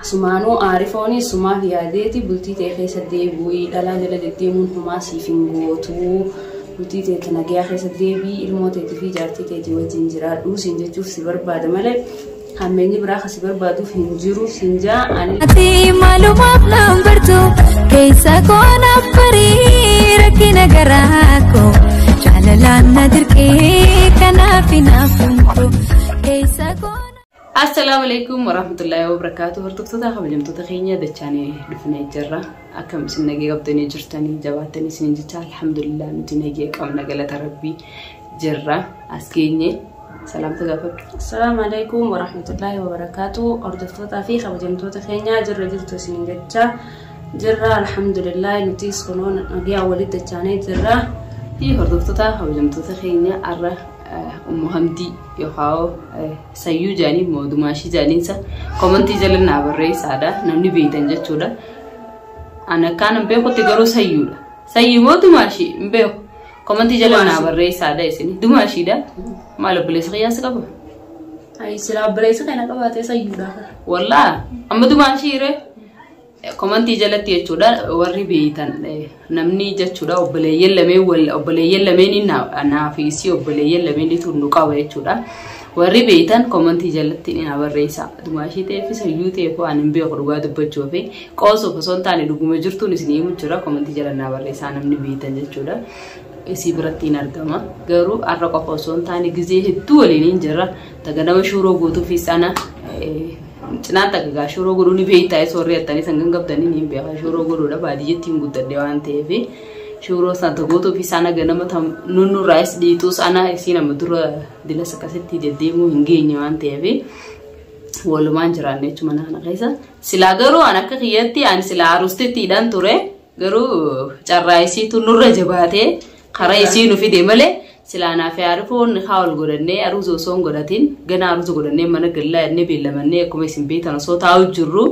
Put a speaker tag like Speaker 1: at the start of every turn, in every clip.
Speaker 1: Sumaanuu aarifooni sumaaf yaadeeti bultii ta'e keessa deebi'ii dhalaa jala deddeemuun humaa siif hin gootuu. Bultii ta'e nagayaa keessa deebii ilmoo teetii fi jaartii teetii wajjin jiraadhu siin jechuuf si barbaada malee hammeenyi biraa kasi barbaaduuf hin jiru siin jaa ani.
Speaker 2: Ati maalumaaf naan bartu keessa koo naaf barii rakkina garaa koo jaalalaan na dirqee kanaaf hinaaf humtu keessa koo.
Speaker 3: Assalaamu alaikum warahmatullahi wabarakatuh. Hordoftoota kabajamtoota keenya dachaanii dhufnee jirra. Akkam isin nagee qabdanii jirtanii jabaattanii isin jecha alhamdulillah nuti nagee qabna galata rabbii jirra. As geenye salaamta gaafadhu.
Speaker 1: Assalaamu alaikum warahmatullahi wabarakatuh. Hordoftootaa fi kabajamtoota keenya jirra jirtu isin jecha jirra alhamdulillah nutis kunoo nagaa walitti dachaanee jirra.
Speaker 3: Fi hordoftoota kabajamtoota keenya arra Ummu Hamdii yookaan Sayyuu jaanii moodumaashii jaaniinsa komantii jala naa barreessaadha. Namni beektan jechuudha. Ani akkaan hin beekutti garuu Sayyuudha. Sayyuu moo Dumaashii hin beeku. Komantii jala naa barreessaadha isin. Dumaashiidha. Maal obboleessa qiyyaasa qaba?
Speaker 1: Ayi silaa obboleessa kana qabaatee Sayyuudha.
Speaker 3: Wallaa amma Dumaashii ree. Komantii jalatti jechuudha warri beektan namni jechuudha obboleeyyan lameen wal obboleeyyan lameen naa fi isii obboleeyyan lameenitu nu qaba jechuudha. Warri beektan komantii jalatti na barreessa. Dumaashii ta'eef Sayyuu ta'eef waan hin beeku dhugaa dubbachuu fi qoosuuf osoo hin taane dhuguma jirtuun isin himu jira komantii jala na barreessaa namni beektan jechuudha. Isii biratti hin argama. Garuu har'a qofa osoo hin taane gizee hedduu waliin hin jirra. Taganama shuuroo guutuu fi sana cinaan takka shuuroo godhuu ni beektaa isa warri attanii san gangabdanii ni beeka shuuroo godhuudha baadiyyeetti hin guddadhe waan ta'eef shuuroo sana guutuu fi sana ganama nunnurraayis dhiituu sana isii nama dura dilas akkasitti deddeemuu hin geenye waan ta'eef walumaan jiraanne jechuudha mana kana keessa. Silaa garuu an akka kiyyatti ani silaa aruustittiidhaan ture garuu carraa isiitu nurra jabaatee karaa isii nu fide malee silaa naaf aarifoon haa ol godhannee aruuza osoo hin godhatin gana aruuza godhannee mana gallaa jennee beellamannee akkuma isin beektan osoo taa'u jirru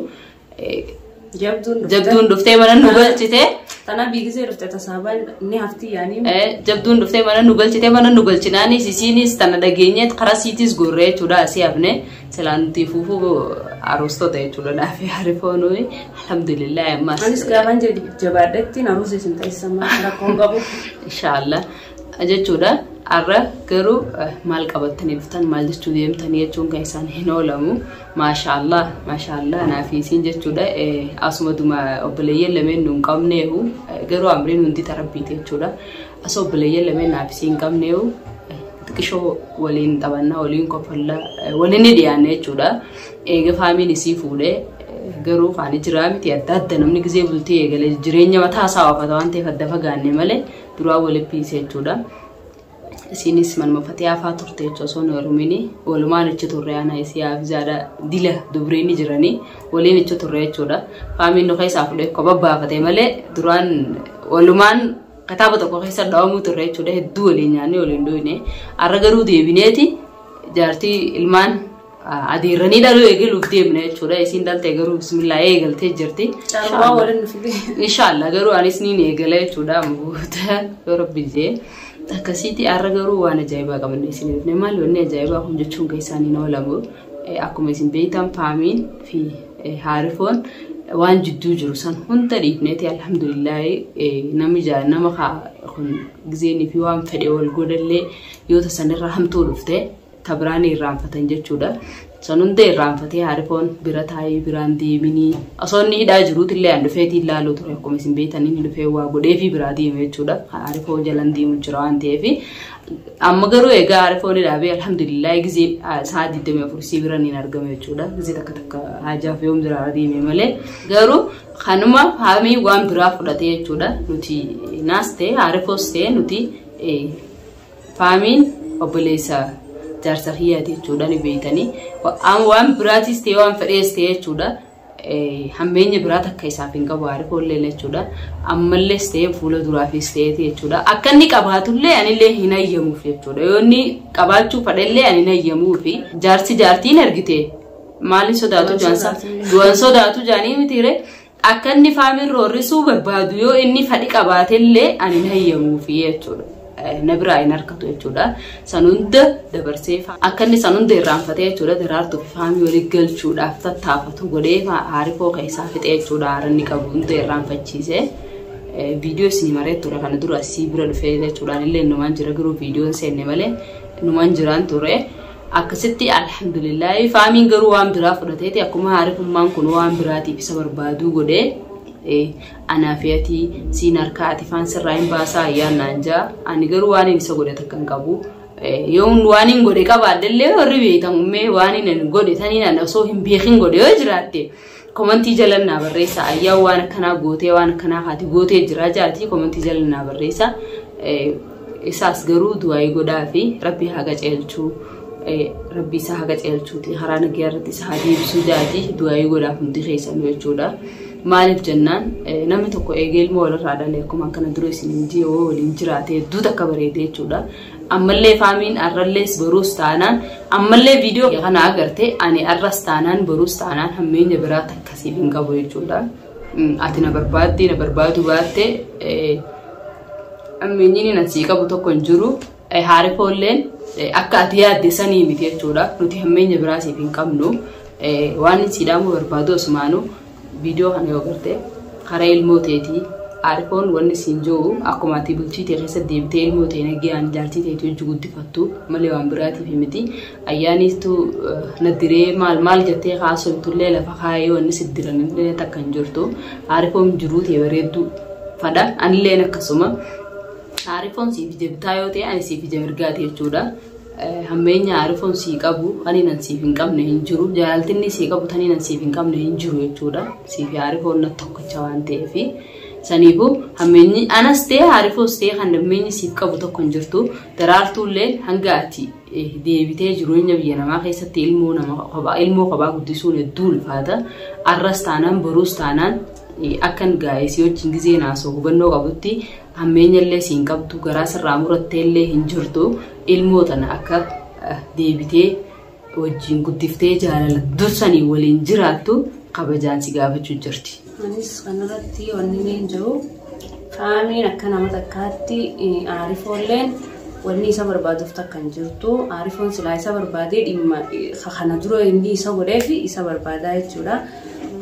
Speaker 1: Jabduun dhuftee.
Speaker 3: Jabduun dhuftee mana nu galchite.
Speaker 1: Tana biigisee dhufte tasaabaan ni hafti yaanii.
Speaker 3: Jabduun dhuftee mana nu galchite mana nu galchinaanis isiinis tana dhageenyeet karaa siitis gorree jechuudha asii hafne silaa nuti fuufuu aruustota jechuudha naaf aarifoon alhamdulillah ammas.
Speaker 1: Anis gaafan jabaadhetti aruusa isin taasisan rakkoon qabu.
Speaker 3: Inshaallah jechuudha. Har'a garuu maal qabattanii dhuftan maal jechuu deemtanii jechuun kan isaan hin oolamu. Maashaallah maashaallah naaf isiin jechuudha. Asuma duma obboleeyyan lameen nu hin qabneehu garuu amriin hundi tarabbiiti jechuudha. As obboleeyyan lameen naaf isiin hin qabneehu xiqqishoo waliin taphannaa waliin kofallaa waliin ni dhiyaanne jechuudha. Eega faamiin isii fuudhee garuu faani jiraa miti adda adda namni gizee bultii eegalee jireenya mataa isaa oofata waan ta'eef adda fagaanne malee duraa walitti piise jechuudha. Isiinis manuma Fatiyaa fa'aa turte jechuudha osoo hin heerumini walumaan achi turre ana isii haafizaadha dila dubreen jiranii waliin achi turre jechuudha. Faamiin nu keessaa fudhee kopha baafate malee duraan walumaan kitaaba tokko keessa dhawamuu turre jechuudha hedduu waliin nyaannee waliin dhuyne. Har'a garuu deebineeti jaartii ilmaan adeeranii dhaluu eegaluuf deemne jechuudha. Isiin dhalte garuu bismillah eegaltee jirti.
Speaker 1: Caalmaa waliin nu fide.
Speaker 3: Inshaallah garuu anis niin eegala jechuudha amboota yoo rabbi jee. Akkasitti har'a garuu waan ajaa'ibaa qabanne isin dhufne maal wanni ajaa'ibaa kun jechuun kan isaan hin oolamu. Akkuma isin beektan faamiin fi haarifoon waan jidduu jiru san hunda dhiifneeti alhamdulillah namni nama kun gizeenii fi waan fedhe wal godhallee yoo tasanirra hamtuu dhufte tabiraan irraanfatan jechuudha. San hunda irraanfatee haarifoon bira taa'ee biraan deeminii osoo inni hidhaa jiruuti illee an dhufeetii ilaaluu ture akkuma isin beektan inni dhufee waa godhee fi biraa deeme jechuudha. Haarifoon jalan deemu jira waan ta'eef. Amma garuu egaa haarifoon dhaabee alhamdulillah gizee sa'a 24 sii bira niin argame jechuudha. Gizee takka takka hajaaf yoom jira deeme malee garuu kanuma faamii waan biraa fudhatee jechuudha. Nuti naas ta'e haarifoos ta'e nuti faamiin obboleessa jaarsa kiyyaati jechuudha ni beektanii. Waan biraatis ta'e waan fedhees ta'e jechuudha. Hammeenya biraa takka isaaf hin qabu haarifoollee jechuudha. Ammallees ta'e fuula duraafis ta'eeti jechuudha. Akka inni qabaatullee anillee hin hayyamuuf jechuudha. Yoo inni qabaachuu fedhellee ani hin hayyamuufi. Jaarsi jaartiin argite maaliin sodaatu jaansa? Du'an sodaatu jaanii mitiire. Akka inni faamiin roorrisuu barbaadu yoo inni fedhi qabaatellee ani hin hayyamuufi jechuudha. na biraa hin harkatu jechuudha. San hunda dabarsee akka inni san hunda irraanfatee jechuudha Daraartuu fi Faamii walii galchuudhaaf tattaafatu godhee Aarifoo keessaa fixee jechuudha haaranni qabu hunda irraanfachiise. Viidiyoo isin maree ture kana dura asii bira dhufee jechuudhaan illee numaan jira garuu viidiyoon seenne malee numaan jiraan ture. Akkasitti alhamdulillahi Faamiin garuu waan biraa fudhateeti akkuma Haarifummaan kun waan biraatiif isa barbaaduu godhee anaa fi ati siin harkaa ati faan sirraa hin baasaa ayyaan naan jaa ani garuu waan inni isa godhe takka hin qabu. Yoo waan hin godhe qabaadhellee warri beektan ummee waan hin godhe taniin ani osoo hin beekin godhe yoo jiraatte komantii jala naa barreessa ayyaan waan akkanaa gootee waan akkanaa haati gootee jira jaati komantii jala naa barreessa. Isaas garuu du'aayii godhaa fi rabbi haa qaceelchuu rabbi isaa haa qaceelchuuti karaa nagaya irratti isa haa deebisuu jaati du'aayii godhaaf hundi keessanuu jechuudha. Maaliif jennaan namni tokko eegee ilmoo walirraa dhalee akkuma akkana dura isin hin jiru waliin jiraate hedduu takka bareede jechuudha. Ammallee Faamiin arrallees boruus taanaan ammallee viidiyoo kana agarte ani arras taanaan boruus taanaan hammeenya biraa takka siif hin qabu jechuudha. Ati na barbaaddi na barbaadu baatte hammeenyi inni asii qabu tokko hin jiru. Haarifoolleen akka ati yaadde sanii miti jechuudha. Nuti hammeenya biraa siif hin qabnu. Waan inni sii dhaamuu barbaadu osumaanuu viidiyoo kana yoo agarte karaa ilmoo teetii Aarifoon wanni siin jiru akkuma ati bultii tee keessa deebitee ilmoo tee nagayaan jaartii teetii hojii guddifattu malee waan biraatiif miti. Ayyaaniitu na diree maal maal jettee haasoftu lafa kaayee wanni si diran illee takka hin jirtu. Aarifoon jiruu tee bareedduu fadha anilleen akkasuma. Aarifoon siif ija bitaa yoo ta'e ani siif ija mirgaati jechuudha. Hammeenya Aarifoon sii qabu ani nan siif hin qabne hin jiru. Jaalaltinni sii qabu tani nan siif hin qabne hin jiru jechuudha. Siif Aarifoon na tokkicha waan ta'eef. Saniifuu hammeenyi anas ta'e Aarifoos ta'e kan hammeenyi siif qabu tokko hin jirtu. Daraartuullee hanga ati deebitee jireenya biyya namaa keessatti ilmoo nama kophaa ilmoo kophaa guddisuun hedduu ulfaata. Arras taanaan boruus taanaan akkan gaa'ee si wajjin gizee naasoo hubannoo qabutti hammeenya illee siin qabdu garaa sirraa murattee illee hin jirtu. Ilmoo tana akka deebitee wajjin guddiftee jaalala dursanii waliin jiraattu kabajaan si gaafachuu jirti.
Speaker 1: Anis kanarratti wanni inni jiru Faamiin akka nama takkaatti Aarifoolleen wanni isa barbaaduuf takka hin jirtu. Aarifoon silaa isa barbaadee dhimma kana dura inni isa godheef isa barbaadaa jechuudha.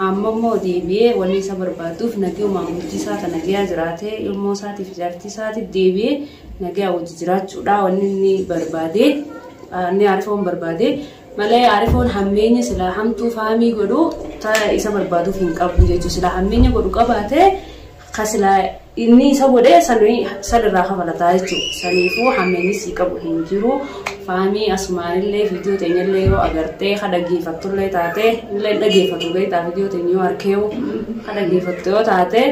Speaker 1: Amma immoo deebi'ee wanni isa barbaaduuf nagayumaan bultii isaa ta nagayaa jiraatee ilmoo isaatiif jaartii isaatiif deebi'ee nagayaa wajji jiraachuudha wanni inni barbaadee inni Aarifoon barbaadee malee Aarifoon hammeenya silaa hamtuu Faamii godhu ta isa barbaaduuf hin qabu jechuudha. Silaa hammeenya godhu qabaatee ka silaa inni isa godhee sanirraa kafalataa jechuudha. Saniifuu hammeenyi sii qabu hin jiru. Faamii asumaanillee viidiyoo teenyallee yoo agartee ka dhaggeeffattullee taate illee dhaggeeffattu beektaa viidiyoo teenya yoo arkeewu ka dhaggeeffattu yoo taate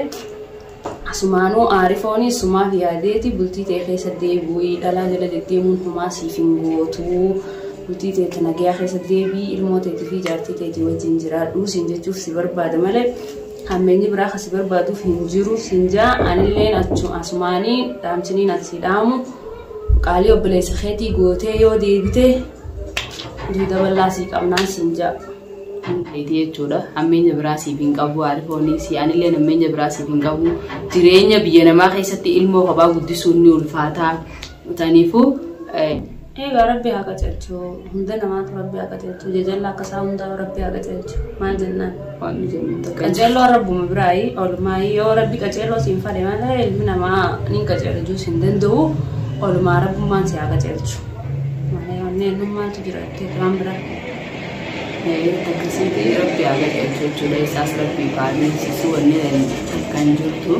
Speaker 1: asumaanuu Aarifoon sumaaf yaadeeti bultii ta'e keessa deebi'ii dhalaa jala deddeemuun homaa siif hin gootu. Bultii ta'e nagayaa keessa deebii ilmoo teetii fi jaartii teetii wajjin jiraadhu siin jechuuf si barbaada malee hammeenyi biraa kan si barbaaduuf hin jiru siin jaa anilleen asumaanii dhaamsiniin asii dhaamu qaalii obboleessa keetii gootee yoo deebite duuda bal'aa sii qabnaan siin jaa.
Speaker 3: Jechuudha. Hammeenya biraa siif hin qabu Aarifoonii si anilleen hammeenya biraa siif hin qabu. Jireenya biyya namaa keessatti ilmoo kophaa guddisuun ni ulfaataa. Taniifuu
Speaker 1: Egaa rabbi haa qajeelchu hunda namaatu rabbi haa qajeelchu jajalla akka isaa hundaa rabbi haa qajeelchu maal jennaan.
Speaker 3: Waan jennu takka.
Speaker 1: Qajeeloo rabbuma biraayi oolmaa yoo rabbi qajeeloo siin fadhe malee ilmi namaa ni qajeelchuu hin danda'u oolmaa rabbummaan si haa qajeelchu. Malee wanni eenyummaatu jira jettee waan biraa.
Speaker 3: Akkasitti rabbi haa qajeelchu jechuudha. Isaas rabbi baay'insiisuu wanni kan jirtu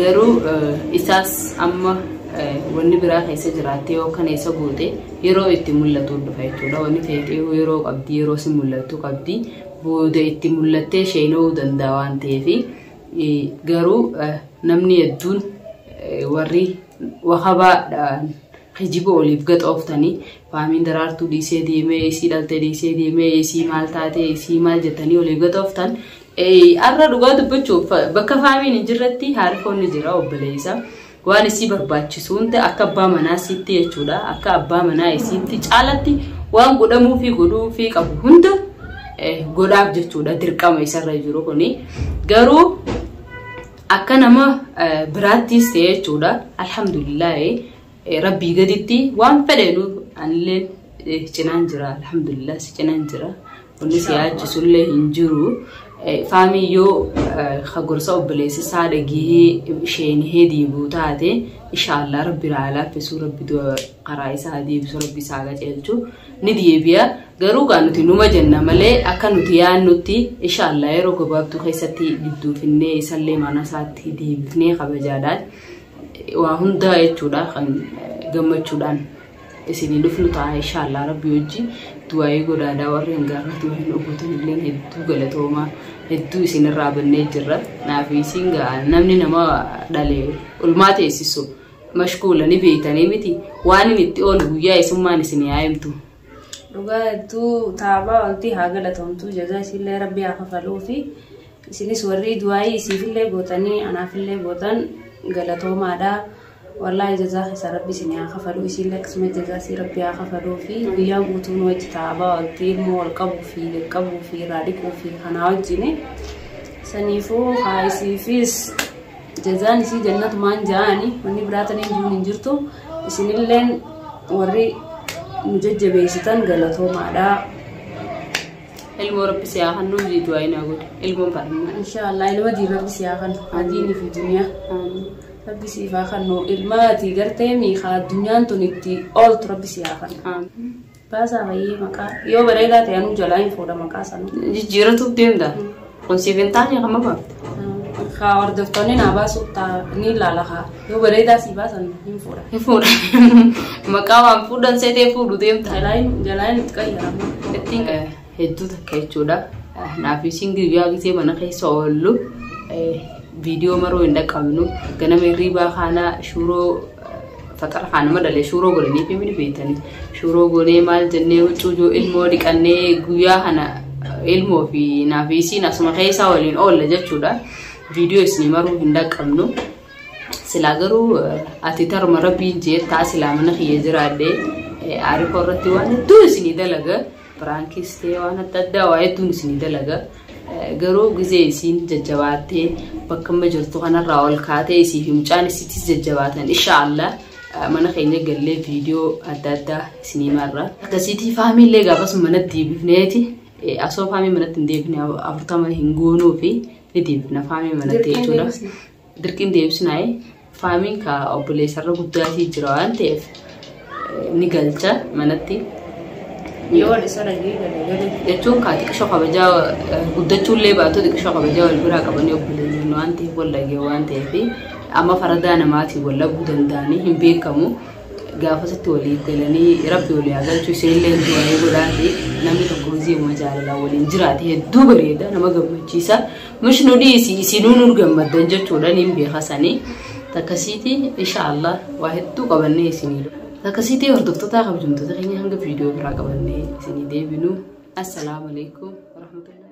Speaker 3: garuu isaas amma wanni biraa keessa jiraattee yoo kana isa goote yeroo itti mul'atu dhufa jechuudha. Wanni ta'e yeroo qabdi yeroo si mul'attu qabdi booda itti mul'attee sheenoo danda'a waan ta'eef garuu namni hedduun warri wahabaadhaan kijiba oliif gad ooftanii Faamiin Daraartuu dhiisee deemee isii dhaltee dhiisee deemee isii maal taatee isii maal jettanii oliif gad ooftan. Har'a dhugaa dubbachuuf bakka Faamiin hin jirretti Aarifoon ni jira obboleessa. Waan isii barbaachisu hunda akka abbaa manaa isiitti jechuudha. Akka abbaa manaa isiitti caalatti waan godhamuu fi godhuu fi qabu hunda godhaaf jechuudha dirqama isarra jiru kuni. Garuu akka nama biraattis ta'e jechuudha. Alhamdulillah Rabbii gaditti waan fedheenu anillee cinaan jira, alhamdulillah si cinaan jira. Wanni si yaachisullee hin jiru. Faamii yoo gorsa obboleessi isaa dhagihee isheenihee deebi'u taate inshaallah rabbi raa laaffisuu, rabbi karaa isaa deebisu, rabbi isaa qajeelchu ni deebi'a. Garuu gaa nuti numa jenna malee akka nuti yaadnutti inshaallah yeroo gabaabduu keessatti gidduufinnee isallee mana isaatti deebifnee kabajaadhaan waa hundaa jechuudha kan gammachuudhaan isinii dhufnu ta'a inshaallah rabbi wajji du'aayii godhaadhaa. Warri hin gaarra du'aayin obbootan illee hedduu galatoomaa, hedduu isinirraa bannee jirra. Naaf isin gaa namni nama dhale ulmaa teessisu mashkuula ni beeytanii miti waan inni itti oolu guyyaa isummaan isin yaa'imtu.
Speaker 1: Dhugaa hedduu taabaa olti haa galatomtu, jazaa isinillee rabbi haa kafaluu fi isinis warri du'aayii isiifillee gootanii anaafillee gootan galatoomaadha. Wallaahi jazaa keessa rabbi isin haa kafaluu, isinillee akkasuma jazaa isii rabbi haa kafaluu fi guyyaa guutuun wajji taabaa olti ilmoo wal qabuu fi qaqqabuu fi irraa dhiquu fi kanaa wajjini. Saniifuu haa isiifis jazaan isii jannatumaan ja'ani, wanni biraatanii jiruun hin jirtu. Isinilleen warri nu jajjabeessitan galatoomaadha.
Speaker 3: Ilmoo rabbi si haa kennuu du'aayii naa godhe ilmoon baadhummaa.
Speaker 1: Inshaallah ilma diin rabbi si haa kennu, adiinii fi duniyaa. Rabbi siif haa kennu ilma ati gartee miikaa addunyaan tun itti ooltu rabbi si haa kennu. Baasaa baay'ee maqaa yoo bareedaa ta'e anuu jalaa hin fuudha maqaa sana.
Speaker 3: Jijjiiratuuf deemta. Kun siif hin taane kama baafte.
Speaker 1: Kaa hordoftoonni naa baasuuf ta'a ni ilaala, kaa yoo bareedaa si baasan hin fuudha.
Speaker 3: Hin fuudha. Maqaa waan fuudhan seetee fuudhu deemta.
Speaker 1: Jalaa hin itti qayyaramu.
Speaker 3: Ittiin hedduu takka jechuudha. Naaf isin guyyaa gisee mana keessa oollu viidiyoo maroo hin dhaqqabnu, ganama hirriibaa kaanaa shuuroo faxara kaanama dhalee shuuroo godhanii fi mini beektanii shuuroo goonee maal jennee huccuu ilmoo dhiqannee guyyaa kana ilmoo fi naaf isiin asuma keessaa waliin oolla jechuudha. Viidiyoo isinii maruu hin dhaqqabnu. Silaa garuu ati tarma rabbiin jeettaa silaa mana kiyya jiraadhee aarifoo irratti waan hedduu isinii dalaga. Prankiis ta'ee waan adda addaa waa hedduun isinii dalaga. Garuu gizee isiin jajjabaattee bakka amma jirtu kanarraa ol kaatee isii fi mucaan isiitis jajjabaatan inshaallah mana keenya gallee viidiyoo adda addaa isinii marra. Akkasiitii faamiillee gaafas manatti deebifneeti asoo faamii manatti hin deebifne 40 hin goonuu fi ni deebifna faamii manatti jechuudha. Dirqiin deebisnaaye faamiin ka obboleessarra guddaatii jira waan ta'eef ni galcha manatti.
Speaker 1: Yoo isa dhagee galee galee.
Speaker 3: Jechuun kaa xiqqishoo kabajaa guddachuullee baatu xiqqishoo kabajaa wal biraa qabanii obboleeyyiin waan ta'eef wal dhagee waan ta'eef amma faradaa namaatiin wal dhabuu danda'anii hin beekamu. Gaafasatti walii galanii rabbi walii haa galchu, isinillee du'aayii godhaati. Namni tokko hojii jaalalaa waliin jiraate hedduu bareeda, nama gammachiisa. Mish nu dhiisi isinuu nu gammaddan jechuudha niin beekasanii. Takkasiiti inshaallah waa hedduu qabannee isinii. Takkasiiti hordoftoota kabajamtoota keenya hanga viidiyoo biraa qabannee isinii deebinu. Assalaamu alaikum warahmatullahi.